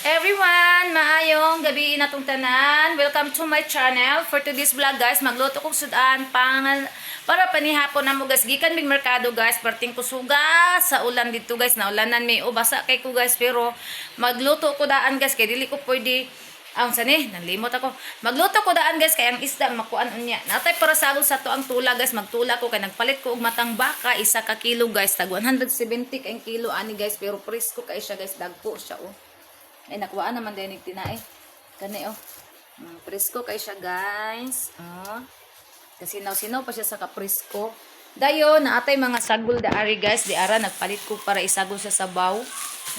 Everyone, maayong gabi natong tanan. Welcome to my channel. For today's vlog, guys, magluto kong sudan pang para panihapon na mo, guys. Gikan mig merkado, guys, perting kusuga sa ulan dito, guys. Naulanan mi o basa kay ko, guys, pero magluto ko daan, guys, kay dili ko pwede ang sani, nanlimot ako. Magluto ko daan, guys, kay ang isda makuan unya. Natay para sagol sa to ang tula, guys, magtula ko kay nagpalit ko og matang baka 1 ka kilo, guys, tag 170 kay ang kilo ani, guys, pero presko kay siya, guys, dagko siya oh. Ay, nakuhaan naman din yung tinae. Kani oh. Presko kay siya, guys. Oh. Kasi sinaw-sinaw pa siya sa kapresko. Dayon, naatay mga sagol da ari, guys. Di ara nagpalit ko para isagol sa sabaw.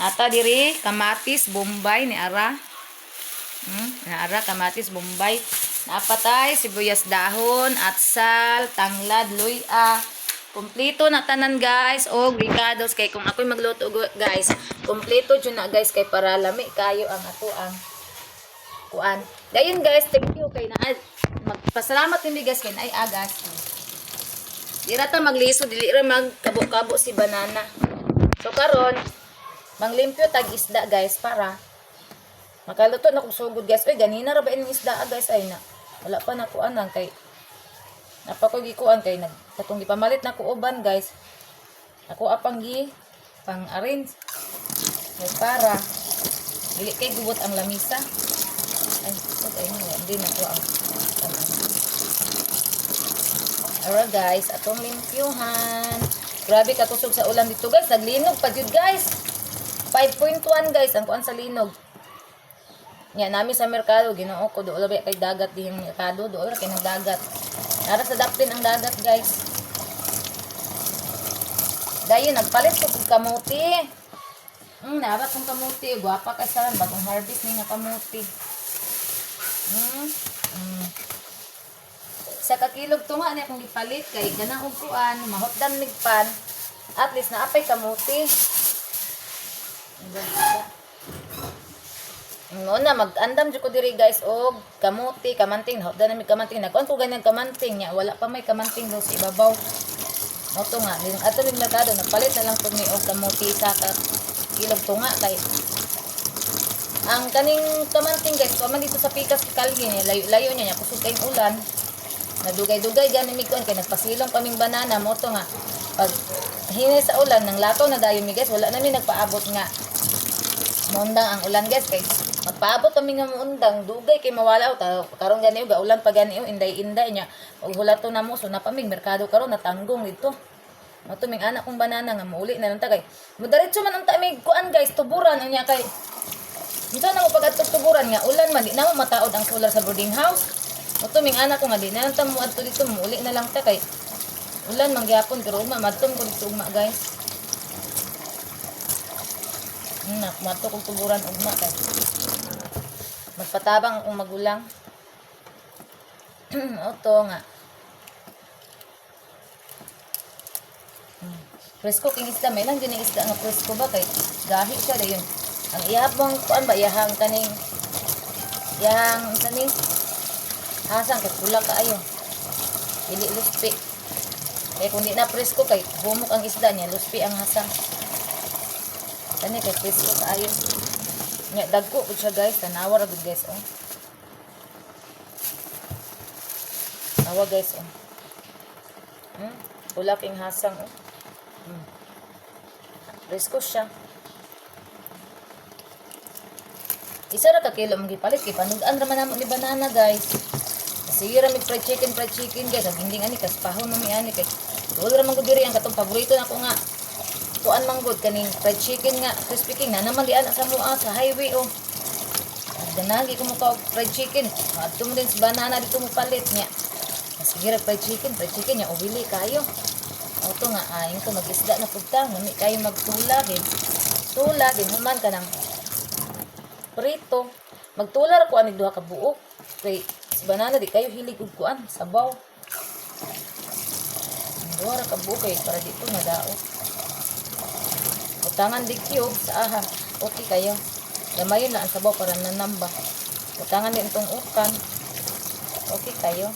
Nata diri kamatis bombay ni ara. Naara kamatis bombay. Napatay sibuyas dahon, atsal, tanglad, luya. Kompleto na tanan, guys, og ricados kay kung ako'y magluto, guys, kompleto jud na, guys, kay para lami kayo ang ato ang kuan. Dayon, guys, thank you kay naa magpasalamat ni guys kay naay agas. Di ra ta magliso, dili ra magkabo-kabo si banana. So karon, manglimpyo tag isda, guys, para makaluto na kog sugod, guys. Oy, ganina ra ba ining isda ah, guys, ay na. Wala pa na kuan lang kay napa ko gikuan kay nag katong gipamalit na ko uban, guys. Ako apang gi pang arrange. Kay para dili kay gubot ang lamisa. Ay, sud ay niya, hindi na ko ang ang. Alright, guys, atong limpyuhan. Grabe katusog sa ulan dito, guys. Naglinog pa jud, guys. 5.1, guys, ang kuan sa linog. Nya nami sa merkado, Ginoo ko, dool ra kay dagat dihing merkado, dool ra kay ng dagat. Nara sa daplin ang dagat, guys. Dayon nagpalit ko og kamuti. Nara tong kamuti, gwapa kay sa bagong harvest ni nga kamuti. 1 ka kilog tunga niya akong gipalit kay ganang og kuan, mahotdan migpan. At least naapay kamuti. No na mag-andam jud ko diri, guys, og kamuti, kamanting, hotdan na mi kamanting. Nagkuan ko ganyan kamanting nya, wala pa may kamanting do sa ibabaw. Mo to nga, din ato mig merkado nagpalit na lang pud mi og kamuti 1 ka kilog tunga kay ang kaning kamanting, guys, kuan man dito sa pikas kalye niya, layo-layo niya, niya kusog kayong ulan. Nadugay-dugay gani mi kuan kay nagpasilong kaming banana mo to nga pag hinay sa ulan nang lakaw na dayon mi, guys, wala na mi nagpaabot nga muundang ang ulan, guys, kay magpaabot kami nga muundang dugay kay mawala ta karon gani ga ulan pa gani inday-inday nya og hulato na mo so napamig merkado karon natanggong dito mo to ming anak kong banana nga muuli na lang ta kay mudiretso man unta mi kuan, guys, tuburan unya kay unsa na mo pag tuburan nga ulan man di na mo mataod ang solar sa boarding house mo to ming anak ko nga di na lang ta mo adto dito, muuli na lang ta kay ulan man gyapon pero ugma madtom ko dito ugma, guys. Na, mato kong tuburan ugma kay magpatabang akong magulang. Oto nga. Presko king isda, may lang din ang isda nga presko ba kay gahi siya dayon. Ang iyahap mong kuan ba iyahang kaning iyahang kaning hasang kay pula kaayo. Dili luspi. Kay kung di na presko kay humok ang isda niya, luspi ang hasang. Kani kay presko kaayo. Nya dagko pud siya, guys, tanawa ra gud, guys, oh. Tawa, guys, oh. Pula king hasang oh. Presko siya. 1 ra ka kilo mong gipalit kay panud-an ra man namo ni banana, guys. Sige ra mig fried chicken, guys. Ang hindi ani kaspahon man mi ani kay duol ra man gud diri ang katong paborito nako nga kuan man gud kaning fried chicken nga crispy king na naman di ana sa mua sa highway oh. Danagi ko mo ka og fried chicken. Adto mo din sa banana dito mo palit niya. Sige ra fried chicken niya ubili kayo. Oto nga ayon ko mag-isda na pud ta, nami kayo magtula din. Tula din human ka ng prito. Magtula ra ko anig 2 ka buok. Kay si banana di kayo hilig og kuan, sabaw. Ang 2 ra ka buok kay para dito madaot. Butangan di cube sa aha. Okay kayo. Gamayon na ang sabaw para nanamba. Butangan din itong ukan. Okay kayo.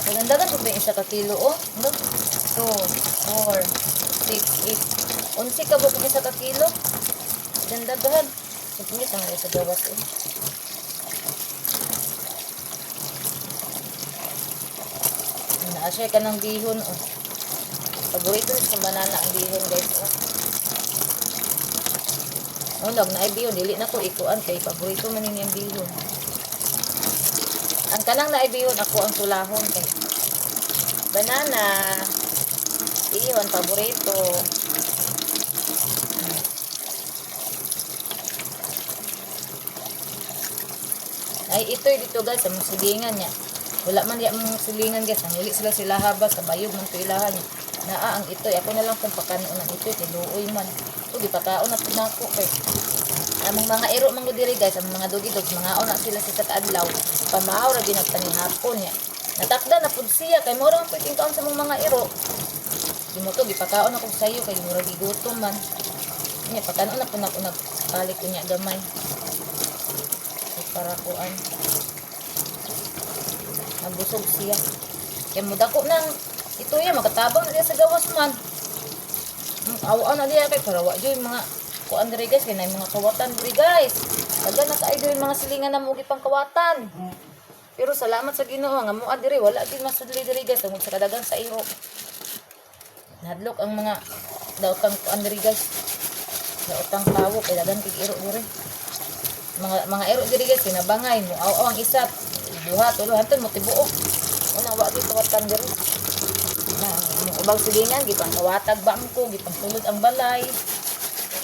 So Dagan-dagan po ba yung 1 ka kilo, oh? Look. 2, 4, 6, 8. 11 ka buok 1 ka kilo. Dandagahan. Sige, ang sa gawas, eh. Naa siya ka ng bihon, oh. Paborito ni sa banana ang bihon, guys, oh. Oh, lag na ay bihon. Dili na ko ikuan kay paborito man niya ang bihon. Ang kanang na bihon, ako ang sulahon kay banana. Bihon, paborito. Ay, ito dito, guys, sa mga silingan niya. Wala man diya mga silingan, guys. Ang uli sila sila haba sa bayog man tuilahan niya. Naa ang itoy. Ako na lang kung pakanon ang itoy. Kay luoy man. Ito, di pakaon na pinako kay. Among mga iro man gud diri, guys, ang mga dugi dogs mga na sila sa kaadlaw. Pamaaw ra gyud nagpanihapon niya. Natakda na pud siya kay mura man pud kaon sa among mga iro. Di mo to gipakaon ako sayo kay mura gigutom man. Nya pakanon na pud nako nagpalit ko niya gamay. Kay para kuan. Nabusog siya. Kaya mudako nang ito ya makatabang na diya sa gawas man. Awaan na diya kay para wa jud mga kuan diri, guys, kay naay mga kawatan diri, guys. Dagan na kaayo diri mga silingan na mo pang kawatan. Pero salamat sa Ginoo nga mua diri wala gid masudli diri, guys, tungod sa kadagan sa iro. Nahadlok ang mga daotang kuan diri, guys. Daotang tawo kay dagan kig iro diri. Mga iro diri, guys, kinabangay mo aw ang isa, duha, tulo hantod mo tibuok. Una wa gid kawatan diri. Na ang ubang silingan gipang kawatag bangko, gipang sulod ang balay.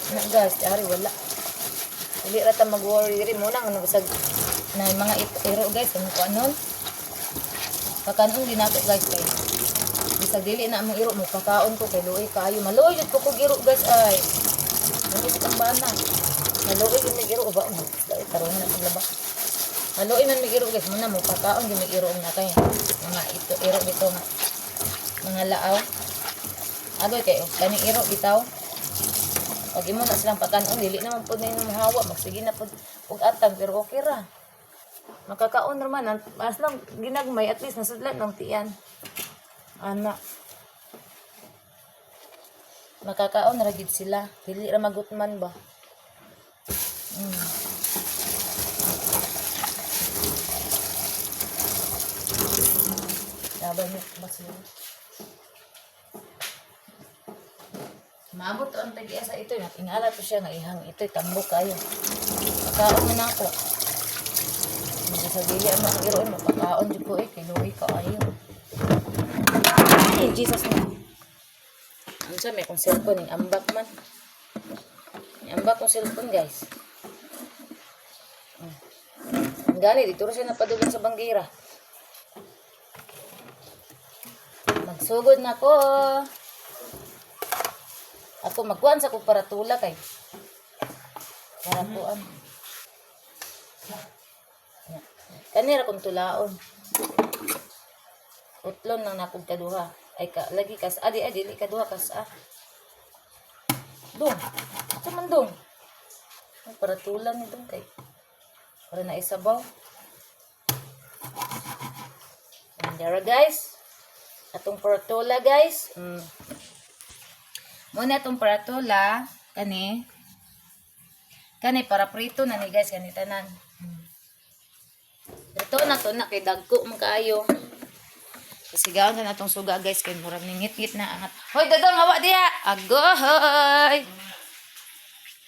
Na, guys, ari wala. Dili ra ta mag-worry diri mo nang ano bisag na mga iro, guys, ano ko anon. Pakanon din ako, guys, kay bisag dili na among iro mo kakaon ko kay luoy kaayo. Maluoy jud ko kog iro, guys, ay. Nangis ang bana. Maluoy jud mig iro ba mo. Dai tarong na paglaba. Maluoy man mig iro, guys, muna mo pakaon jud mig iro na kay mga ito iro dito nga mga laaw. Agoy kay kaning iro bitaw. Pag imo na silang pagkanon, dili naman pud na yung mahawa, magsige na pud og atag, pero okay ra. Makakaon ra man, as lang ginagmay, at least nasudlan ng tiyan. Ana. Makakaon ra gid sila, dili ra magutman ba. Laban mo ba sila? Maabot to ang tag sa ito, natingala to siya nga ihang ito, tambok kayo. Pakaon man ako. Hindi sa dili ang mga iroon, mapakaon jud ko eh, kay luoy kaayo. Ay, Jesus na. Ano sa may kong cellphone, yung ambak man. Yung ambak kong cellphone, guys. Ang gani, dito rin siya napadulong sa banggira. Magsugod na ko. Ako magkuan sa kong paratula kay. Para kuan. Ya. Kanira kong tulaon. Utlon nang nakog kaduha. Ay ka lagi kas adi ay dili kaduha kas ah. Dong. Sa man dong. Ay, paratulan ni dong kay. Para na isabaw. And there, guys. Atong paratula, guys. Muna atong paratula kani. Kani para prito na ni, guys, kani tanan. Prito na to na kay dagko man kaayo. Pasigaon na natong suga, guys, kay murag ningit-ngit na angat. Hoy dadong hawa diha. Agoy.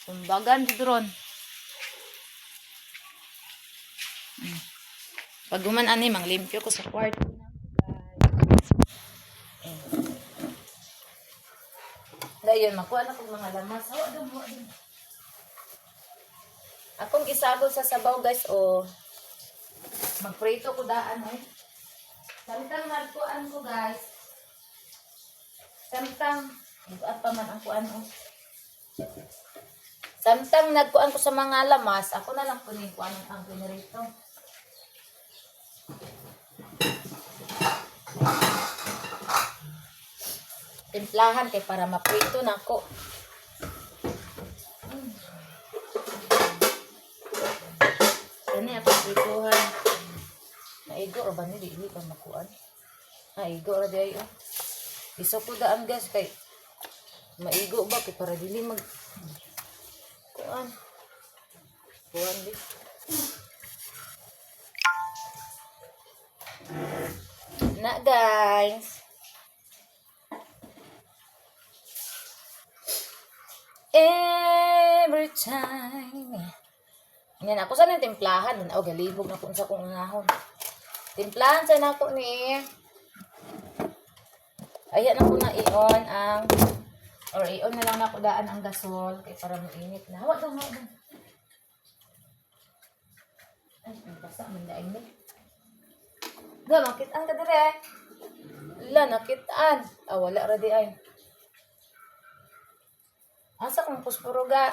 Kumbagan jud ron. Pag human ani manglimpyo ko sa kwarto. Dayon makuha na kog mga lamas. Hawa dong, hawa dong. Akong isagol sa sabaw, guys, o magprito ko daan oy. Samtang magkuan ko, guys. Samtang buat pa man ang kuan oh. Samtang nagkuan ko sa mga lamas, ako na lang kunin kuan ang pinirito. Timplahan kay para maprito na ako. Kani ako prituhan. Naigo ra ba ni dili pa makuan? Ay, igo ra di ay, oh. Isa ko daan, guys, kay maigo ba kay para dili mag kuan. Kuan di. Na, guys. Every time. Yan ako sana yung timplahan. Oh, galibog na kung sa kong unahon. Timplahan sana ako ni. Ayan ako na i-on ang or i-on na lang na ako daan ang gasol kay para mainit na. Hawa dong, hawa dong. Ay, ang basa man daing ni. Ga, makitaan ka dire. La, nakitaan. Ah, wala ra di ay. Asa kong puspuro ga?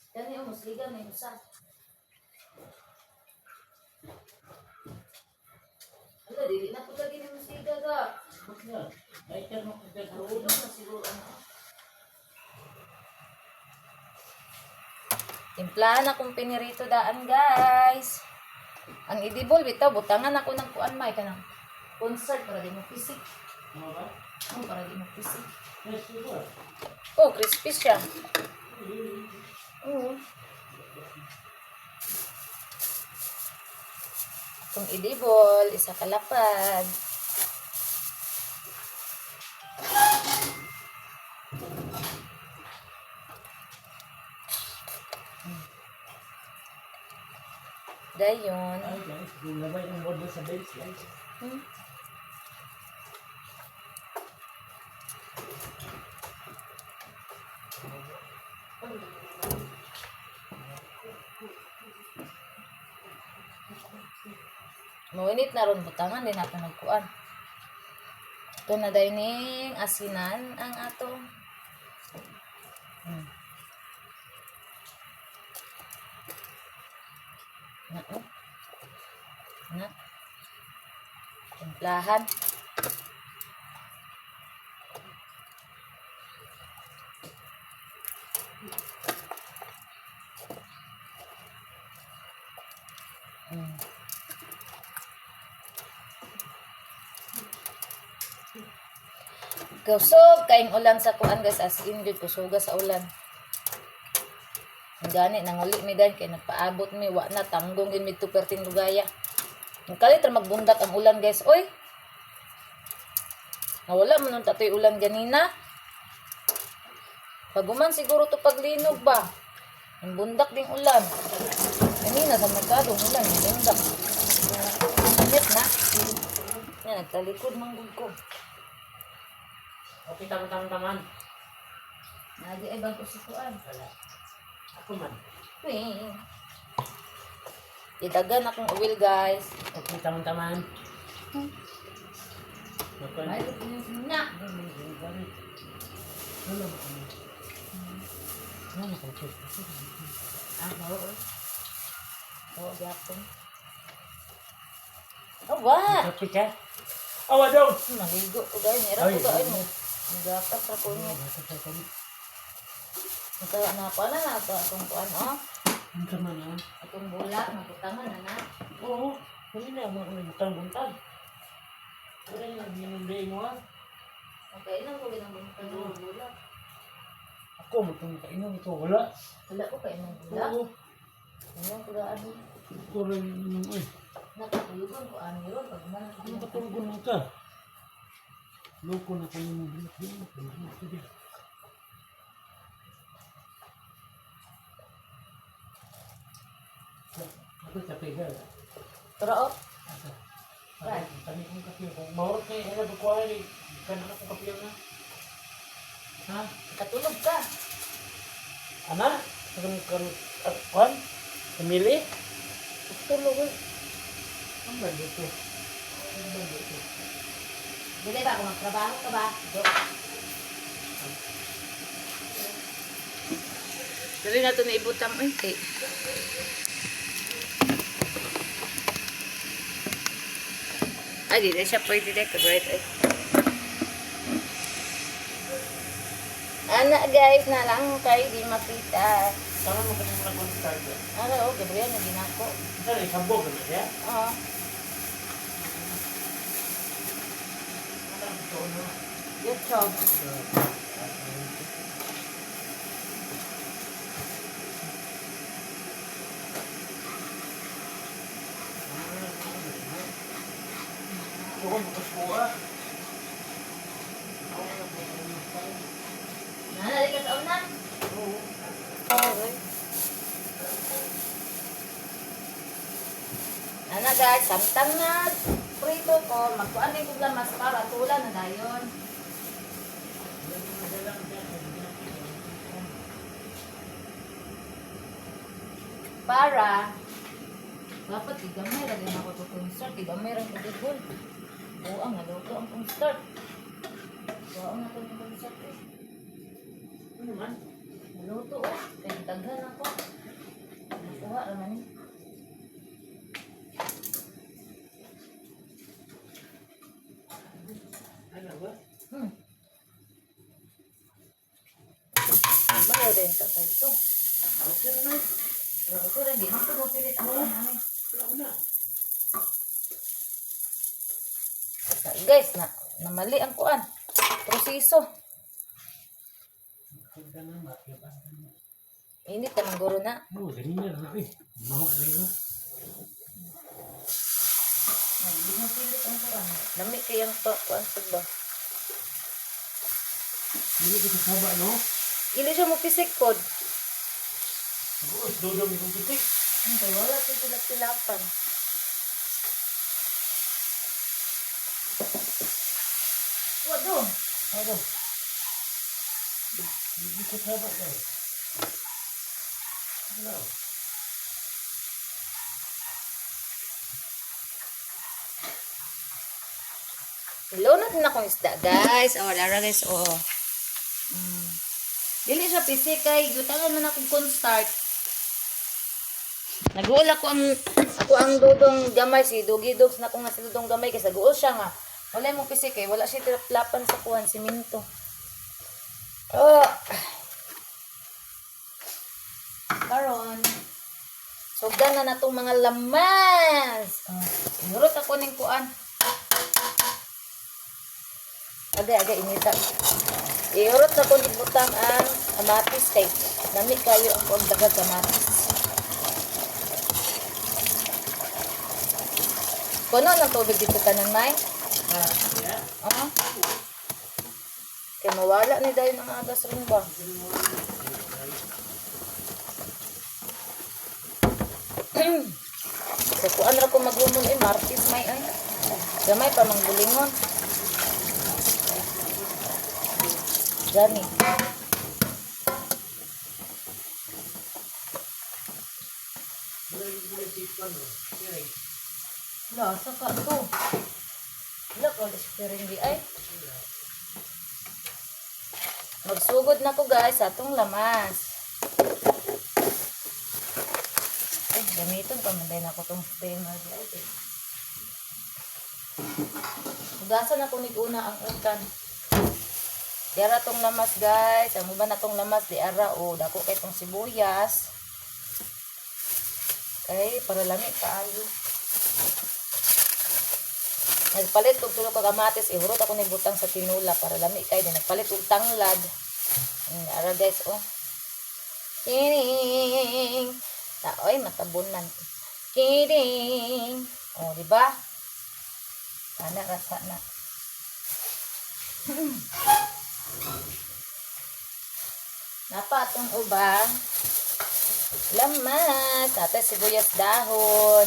Kani oh, musligan may usa. Ala, dili na po lagi ni musliga ga. Tulog na siguro ano. Timplahan akong pinirito daan, guys. Ang idibol bitaw butangan ako ng kuan may kanang concert para di mo pisik. Oh, para di mo pisik. Oh, crispy siya. Oo. Itong idibol, isa kalapad. Dayon. Ay guys, gulabay ng bordo sa bench, guys. Muinit na ron butangan din nato nagkuan. Ito na dayon ning asinan ang ato. Na, oh. Na. Timplahan. Kusog kaing ulan sa kuan, guys, as in gud kusuga sa ulan. Ang gani nanguli mi dan kay nagpaabot mi wa na tanggong gid mi perting lugaya. Ang kalit ra magbundak ang ulan, guys. Oy. Nawala man nun tatoy ulan ganina. Paguman siguro to paglinog ba. Ang bundak ding ulan. Kanina sa merkado ang ulan, ang bundak. Init na. Yan, nagtalikod manggug ko. Okay, tama tama taman. Nagi ay bago si kuan. Wala. Ako man. Wee. Idagan akong oil, guys. Okay, tama taman. Ay, na. Ah, oo. Oo, gyapon. Oh, wa. Kape ka? Awa dong! Maligo ko guys. Nira ko Ay, guys mo. Gapas ra ko niya. Kaya na pa na na to atong kuan oh. Ang sama na. Atong bulak mabutangan na na. Oo. Huli na, mga butang-buntag. Wala yung ginunday mo ah. Okay, nang ko ginang buntag ng bulak. Ako, matong kainom ito. Wala. Wala ko kay nang bulak. Oo. Ano ko daan. Ako rin inom eh. Nakatuyugan ko ani ron pag man. Ano ba tulog na ka? Loko na kayo ng bulak. Bulak. Ako kape ka. Tara oh. Asa? Kami kong kape. Kung maurot na yung alam ko ay, kano na kong kape na. Ha? Katulog ka. Ana? Kung kung kwan? Pamili? Tulog eh. Ang ba dito? Ang ba dito? Dili ba kung magtrabaho ka ba? Do. Dili na to na ibutang oy kay. Ay, di na siya pwede na right ay. Ana guys, na lang kay di makita. Tama mo kanang mga cornstarch ba? Ara, oh, Gabriel, na ginako. Saan eh, sabog na siya? Oo. Ano ang totoo na? YouTube. Ako bukas ko ah. Nalali ka sa una. Oo. Okay. Ana guys, samtang na prito ko, magkuan din kog lamas para tula na dayon. Para dapat igamay ra din ako to concert, igamay ra gud gud. Oo, ang naluto ang concert. Oo, ang nato ang concert eh. Ano man? Naluto oh, kay daghan ako. Nakuha ra man ni. Ano ba? Mayo rin ta ito. Okay na. Pero ko rin, di man ko pilit ang ano eh. Wala na. Guys, na namali ang kuan. Proseso. Pagka na, makiyapan ka na. Init ka guro na. Oo, ganyan na eh. Mawa na yun. Hindi mo pilit ang kuan. Lami kayang pa kuan sa ba. Hindi ko sa saba, no? Dili siya mo pisik pod. Oo, dodong yung pitik. Hindi, wala ko tilap-tilapan. Wa do. Ano? Hindi ko saba na eh. Ano? Hello na din akong isda, guys. Oh, lara guys, oh. Dili siya pisik kay gutangan man akong cornstarch. Naguol ako ang dudong gamay si Dugi Dogs na ko nga si dudong gamay kasi naguol siya nga. Wala mo pisik kay wala siya tilaplapan sa kuan simento. Oh. Karon. Sugdan na natong mga lamas. Oh, inurot ako ning kuan. Agay, agay, inita. Iurot na kong ibutang ang kamatis kay nami kayo ang kuang dagag kamatis. Kuno ng tubig dito tanan may. Ah, yeah? Oo. Kay mawala ni dayon ang agas ron ba. Sa kuan ra ko maghumon eh Martis may ay. Gamay pa mang bulingon. Gani. Wala yung bulit no? Kiring. Lasa ka to. Wala ko piring di ay. Magsugod na ko guys sa atong lamas. Ay, gamiton pa man din ako tong steamer di ay. Hugasan ako ni una ang utan. Di ara tong lamas guys. Ang uban na tong lamas di ara o dako kay tong sibuyas. Kay para lami kaayo. Nagpalit og tulo ka kamatis, ihurot ako ni butang sa tinula para lami kay din nagpalit og tanglad. Ara guys oh. Kiring. Taoy matabunan. Kiring. Oh, di ba? Ana rasa na. Napa atong ubang lamas, ate sibuyas dahon.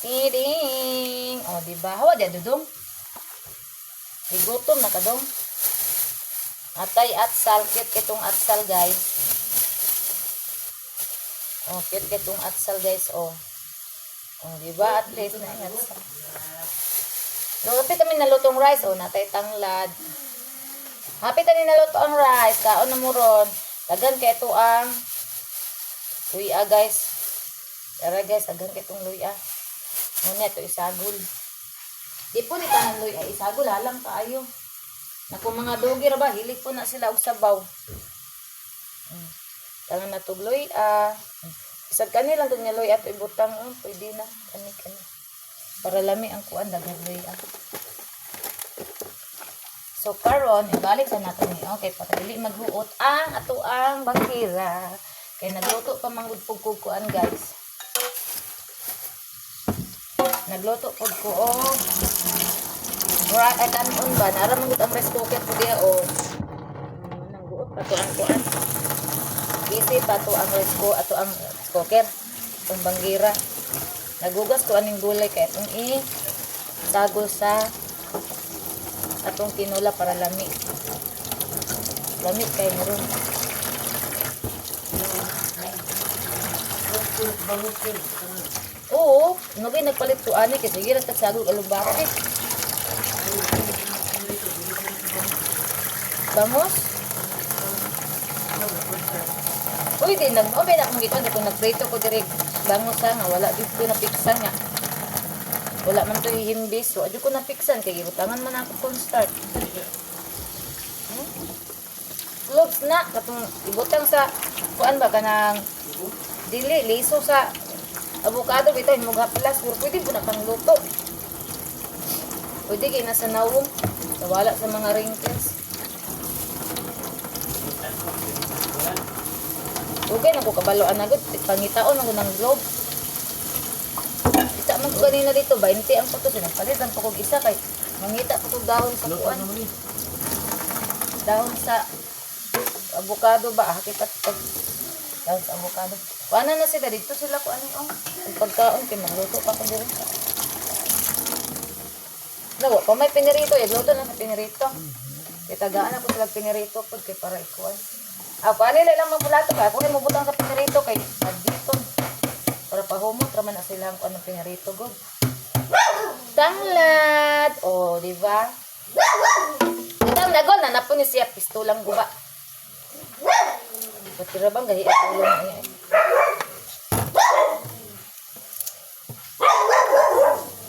Tiring. O, di ba? Hawa di dudong. Igutom na kadong. Atay atsal, cute kitong atsal, guys. O, cute kitong atsal, guys. O. O, di ba? At least na yung atsal. Lupit kami nalutong rice. O, natay tanglad. Hapit kami naluto ang rice. Kaon na mo ron. Dagan kay ito ang luya, guys. Tara, guys. Dagan kay itong luya. Muna ito isagol. Di po ni tanan luya isagol halang kaayo. Naku mga dugi ra ba hilig po na sila og sabaw. Tangan na tog luya. Isag kani lang tong nga luya ato ibutang, oh, pwede na kani kani. Para lami ang kuan, daghang luya. So karon ibalik sa nato ni, okay, para dili maghuot ang ato ang bangkira. Kay nagluto pa manggud pug ko kuan, guys. Nagluto pug ko og ay kanon ba, nara man gud ang rice cooker ko diha o. Nangguot pa to ang kuan. Busy pa to ang rice ko ato ang rice cooker. Itong banggira. Nagugas ko aning gulay kay itong i tago sa atong tinula para lami. Lami kay meron. Oo, nugay nagpalit ko ani kay sige ra tag sagol alubate. Vamos? Uy, di nag oh, may akong gikuan kung nagprito ko direk bangos ha, nga wala gid ko napiksan nga. Wala man to hihimbis. So, adyo ko napiksan kay gibutangan man ako cornstarch. Cloves na katong ibutang sa kuan ba, kanang dili liso sa avocado bitaw imong haplas, pero pwede po na pangluto. Pwede kay nasa nawong wala sa mga wrinkles. Okay na ko kabaloan na gud, pangitaon ako ng globe. Isa man ko ganina dito, 20 ang puto, sinapalit ang pukog isa kay mangita pa kog dahon sa Luto kuan. naman eh. Dahon sa avocado ba? Hakikat pag dahon sa avocado. Kuana na sila dito, sila ko ano oh. Ang pagkaon kay magluto pa ko diri. Nawa pa may pinirito, luto na sa pinirito. Kay tagaan ako sila pinirito pud kay para ikuan. Ako ani lang magbulato kay ako mobutang sa pinirito kay dito. Para pahumot ra man na sila ang kuan ng pinirito god. Tanglad. Oh, di ba? Itang nagol na napo ni siya pistolang guba. Patira bang gahi ang ulo niya eh.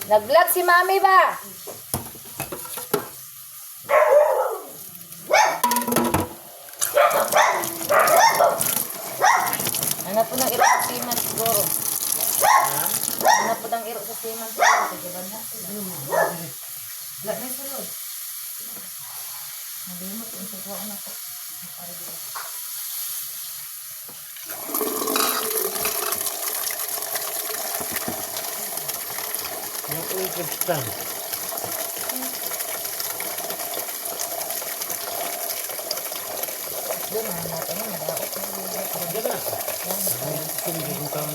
Nag-vlog si Mami ba? Ano po ng iro sa siman siguro? Ano po ng iro sa siman siguro? Sige ba na sila? Wala na sulod. Nalimot yung siguro na ko. Yung uwi ka. Doon na natin yun. Nadaot na yun. Diyan na. Yan. Sige, kang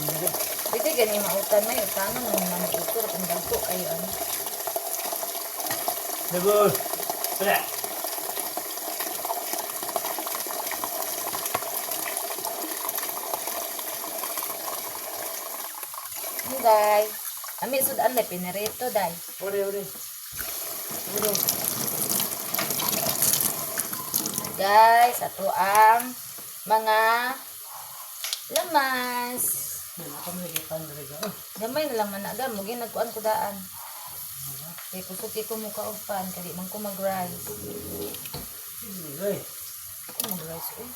Pwede gani mautan na yun. Tama nung maniitur. Kung dagko kayo ano. Nagol. Wala. Day. Ami sudan na pinirito day. Ore, ore. Ore. Guys, ato ang mga lamas. Yan, ako may ipan diri ka. Gamay na lang man aga mo ginagkuan ko daan. Kay kusog kay ko muka og pan kay di man ko mag-rice. Sige, oy. Ko mag-rice oy.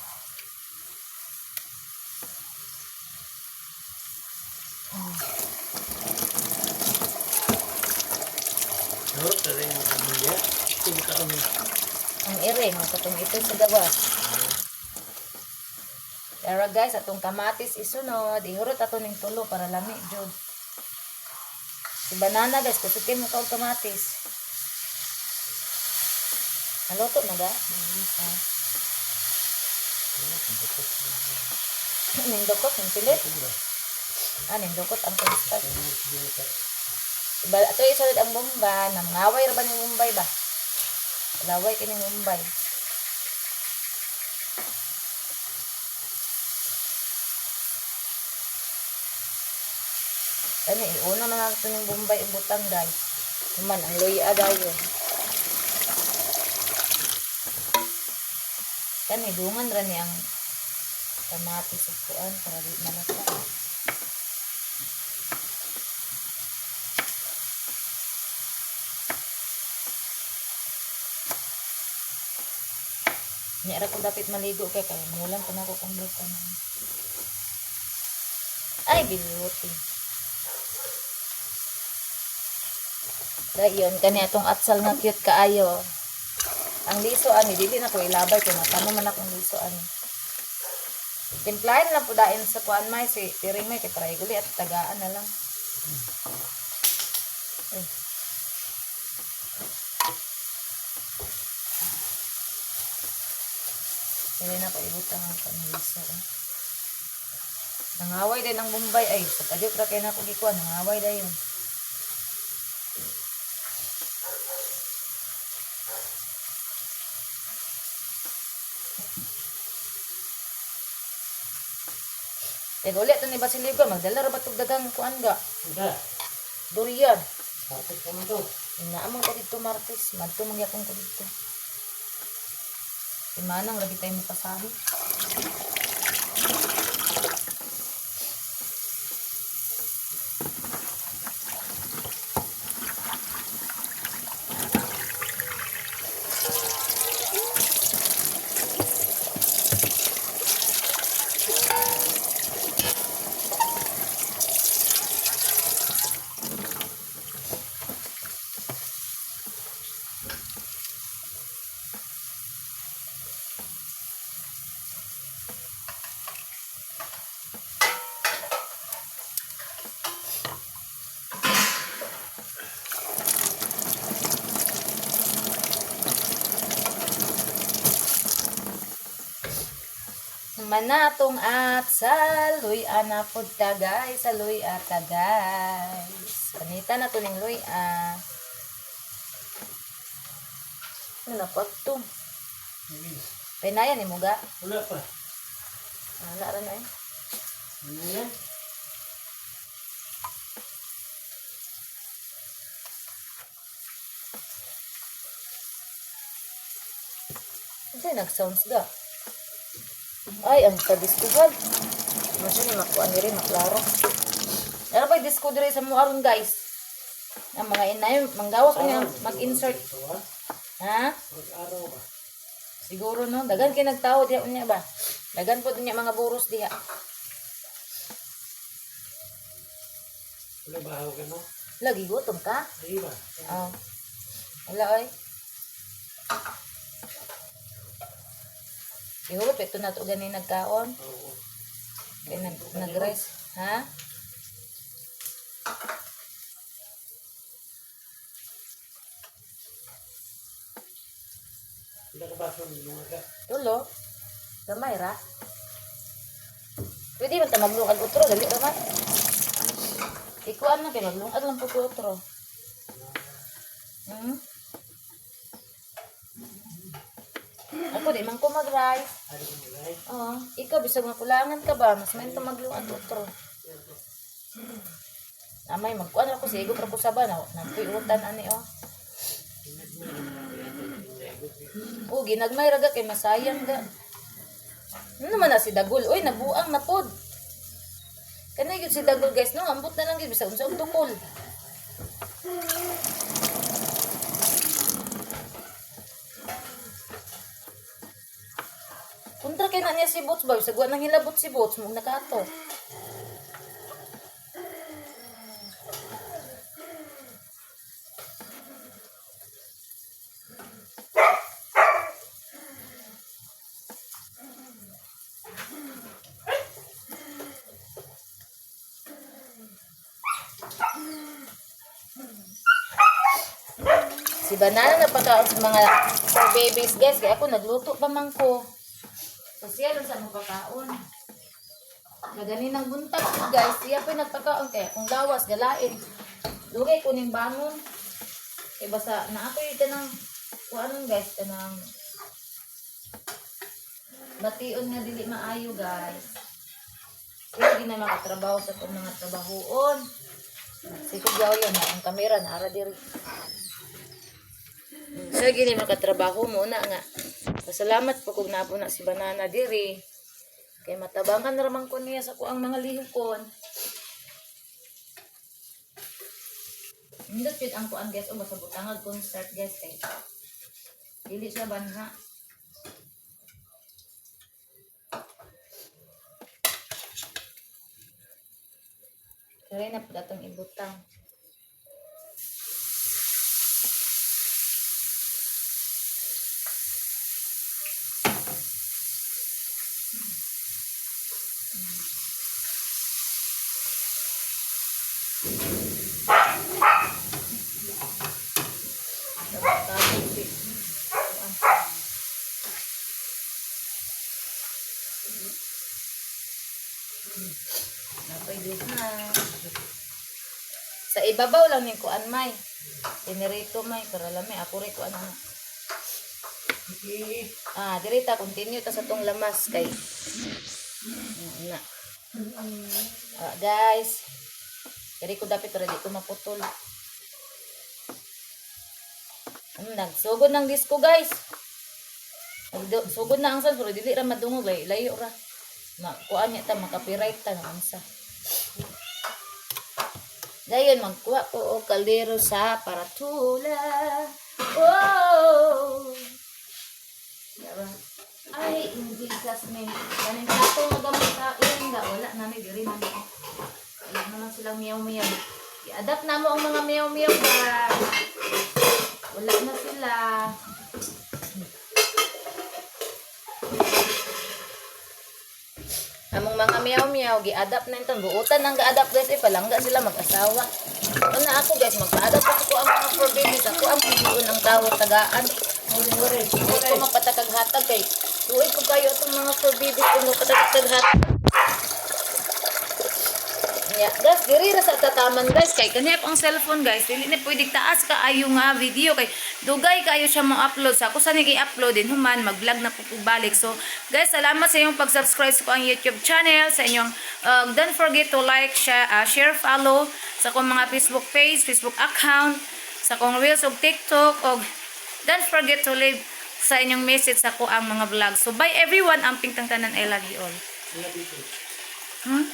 Nurot na rin ang pamilya. Sige ka umi. Ang ire nga katong ito sa gawas. Pero guys, atong kamatis isunod, ihurot ato ning tulo para lami jud. Si banana guys, kusog kay mo ka og kamatis. Naluto na ga? Ah. Nindukot, ning pilit. Ah, nindukot ang cornstarch. Iba, ato isunod ang bomba. Nangaway ra ba ning Mumbai ba? Laway kining Mumbai. Ano, iuna na natin yung Bombay ibutang, guys. Human, ang luya dayon. Kani, dungan ra ni ang kamatis ug kuan para di malata. Nya ra ko dapit maligo kay kay mulang pa nako kung bukan. Ay, biluti. Dayon, kani atong atsal nga cute kaayo. Ang liso ani dili na ko ilabay kay matamo man akong liso ani. Timplahin lang po dain sa kuan may si piring may kay para iguli at tagaan na lang. Ay. Dili na ko ibutang ang kuan liso. Eh. Nangaway din ang Bombay ay sa padyot ra kay nako gikuan nangaway dayon. Teka ulit ni Basiligo, magdala ra ba tug dagang kuan ga? Ika, Durian. kapit ka man to. Inaamang ko dito Martes, madto mangyapon ko dito. Imanang lagi tayo mapasahe. Manatong at sa luy ana pud ta guys, sa luy ata guys. Anita na to ning luy ah. Ano na pag to? Pinayan ni mo ga? Wala pa. Ana ra na eh. Ano yan? Hindi nag-sounds ga. Ay, ang kadiskuhan. Ano siya ni makuha ni rin, maklaro. Meron pa yung disco dire sa mga aron guys. Ang mga inay, manggawas ko niya mag-insert. Ito ah. Ha? Mag-araw ba? Siguro no, dagan kay nagtao diha unya ba. Dagan po niya mga buros diha. Wala ba ako ka no? Lagi gutom ka? Ay ba? Oh. Wala oy. Ihulot ito na to gani nagkaon. Oo. Kay nag nag-rest, ha? Wala ka ba sa mga ka? Tulo. Gamay ra. Pwede man ta maglungag utro dali ra man. Ikuan na kay maglungag lang po ko utro. Ako di man ko mag-rice. Ano mo guys? Oo. Ikaw, bisag makulangan ka ba? Mas may maglungag utro. Amay, magkuan ra ko sigo ra ko sa ba na nagpuyutan ani oh. Oh, ginagmay ra ga kay masayang ga. Ano naman na si Dagol? Uy, nabuang na pod. Kanay gyud si Dagol guys, no? Ambot na lang gyud bisag unsa og tukol. Kontra kay na niya si Boots ba? Bisag wa nang hilabot si Boots, mug nakaato. Si Banana napakaon sa mga for babies guys. Kaya ako nagluto pa man ko. So siya lang sa mapakaon. Naganinang buntag ko, guys. Siya pa nagpakaon. Kaya kung lawas, galain. Lugay ko ning bangon. Kaya basta na ako yung kanang kuanon guys. Kanang bation nga dili maayo guys. Kaya di na makatrabaho sa itong mga trabahoon. Sige, yun na ang kamera na ara diri. So, gini makatrabaho mo na nga. Pasalamat po kung napo na si Banana diri. Kay matabangan na raman ko niya sa kuang mga lihokon. Nindot yun ang kuan guys. O, basta butangag concert guys. Kay dili siya banha. Diri na pud atong ibutang. Napay duha. Sa ibabaw lang ning kuan, may. Pinirito, may, para lami ako rin kuan ana. Sige. Ah, diri ta continue ta sa tong lamas kay na. Ah, guys. Diri ko dapat para di ko maputol. Nagsugod ng disco, guys. Sugod na ang sound pero dili ra madungog, lay layo ra. Ma kuan niya ta, makapiright ta ng unsa. Dayon magkuha ko og kaldero sa paratula. Oh! Diba? Ay, in Jesus' name. Kaning plato nga gamot sa iyan ga wala na may diri man. Wala naman silang miyaw-miyaw. I-adapt na mo ang mga miyaw-miyaw, guys. Wala na sila. Among mga miyaw-miyaw, gi-adapt na yung buutan ang ga-adapt, guys, eh, palangga sila mag-asawa. Ano na ako, guys, magpa-adapt ako ang mga four babies. Ako ang higion ang tao, tagaan. Hindi ko mapatakaghatag kay tuoy ko kayo itong mga four babies kung mapatakaghatag. Yeah, guys, diri ra sa tataman, guys, kay kani ang cellphone, guys, dili na pwede taas kaayo nga video kay dugay kaayo siya mo-upload sa ako sa ning i-upload din human mag-vlog na po ko balik. So, guys, salamat sa inyong pag-subscribe sa akong YouTube channel, sa inyong don't forget to like, share, follow sa akong mga Facebook page, Facebook account, sa akong Reels ug TikTok og don't forget to leave sa inyong message sa ako ang mga vlog. So, bye everyone. Amping tang tanan. I love you all. Wala dito. Hmm?